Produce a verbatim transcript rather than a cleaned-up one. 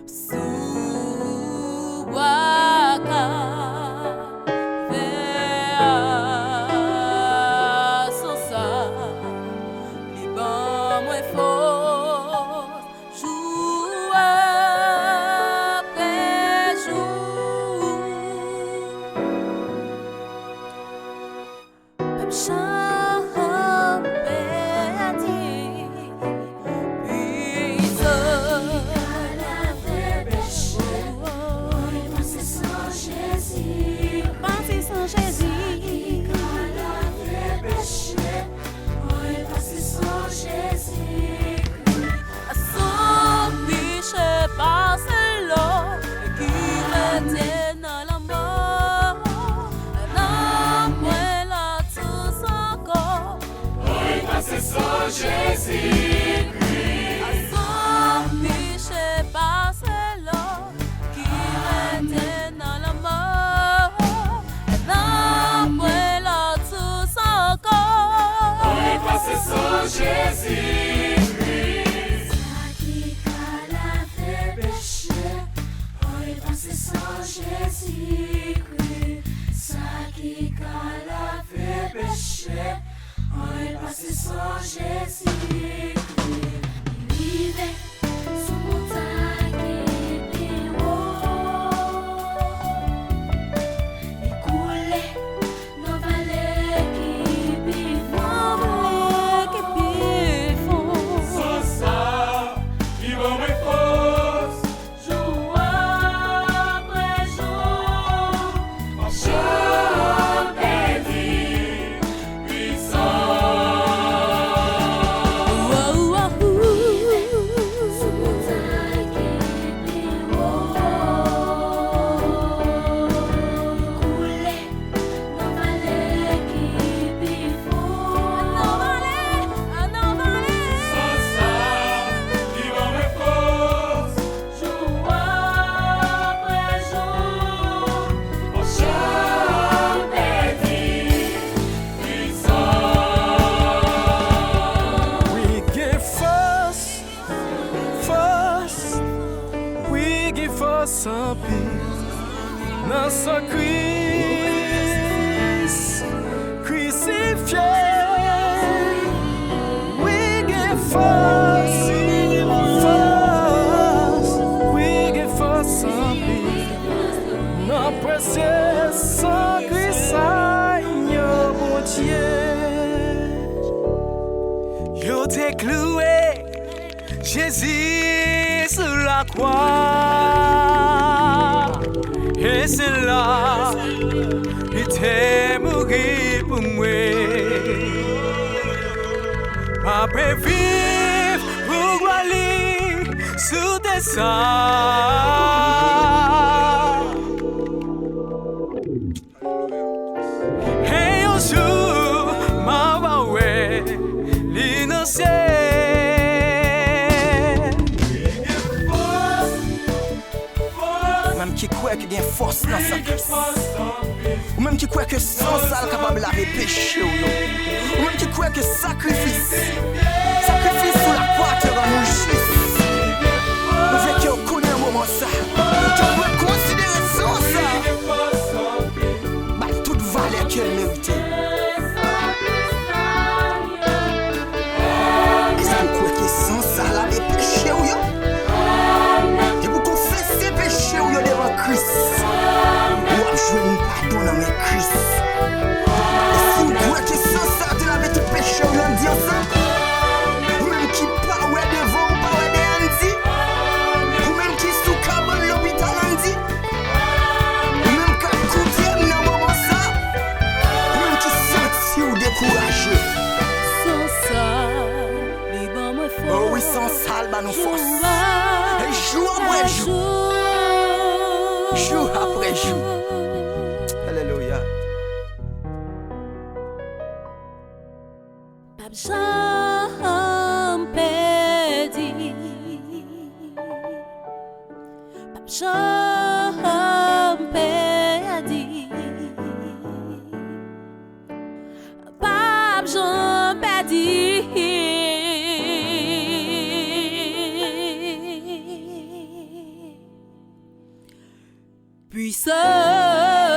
Sou bwa Kalvè a, san sa, li ban mwen fòs, jou apre jou. Pèp janm pèdi pwisans. Pase san Jezi. Pase san Jezi. San peche pase lò ki rete nan lanmò. Nan pwen lòt sous ankò. Pase san Jezi Kris. San peche pase lò ki rete nan lanmò. Nan pwen lòt sous ankò. Pase san Jezi Kris. Sa ki ka lave peche. Pase san Jezi Kris. Sa ki ka lave peche. Anyen pase san Jezi Kris. Li rive sou montay ki pi wo. Li koule nan vale ki pi fon. Vale ki pi fon. San sa, li ban mwen fòs. Jou apre jou, m ap janm pèdi pwisans. Sou montay ki pi wo, koule nan vale ki pi fon. Nan vale, nan vale. San sa, li ban mwen fòs. Jou apre jou, m ap janm pèdi pwisans. Wi, gen fòs, fòs, wi, gen fòs anpil nan san Kris. Krisifye, wi gen fòs, fòs, wi gen fòs anpil nan presye san Kris Senyè Bondye. Yo te klouwe Jezi sou lakwa, e se la li te mouri pou mwen. M ap reviv pou glwa li sou tè sa. E yon jou, m a wè li nan syèl. Ou menm ki kwè ke gen fòs nan san Kris. Ou menm ki kwè ke san sa l kapab lave peche w yo. Ou menm ki kwè ke sakrifis, sakrifis sou lakwa te rann ou jis. Ou vle ke w konnen moman sa, ke w dwe konsidere san sa. Bay tout valè ke l merite. Èske w kwè ke san sa lave peche w yo? Depi w konfese peche w yo devan Kris, w ap jwenn padon nan men Kris. E si w kwè ke san sa te lave tout peche w yo, ann di ansanm. Ou menm ki pa wè devan w, pa wè dèyè, ann di. Ou menm ki sou kabann lopital, ann di. Ou menm k ap koute m nan moman sa, ou menm ki santi w dekouraje. San sa, li ban mwen fòs. O wi, san sa l ban nou fòs. Jou apre jou. E jou apre jou. Jou apre jou. Alelouya. P ap janm pèdi. P ap janm pèdi. P ap janm pèdi. Puissant.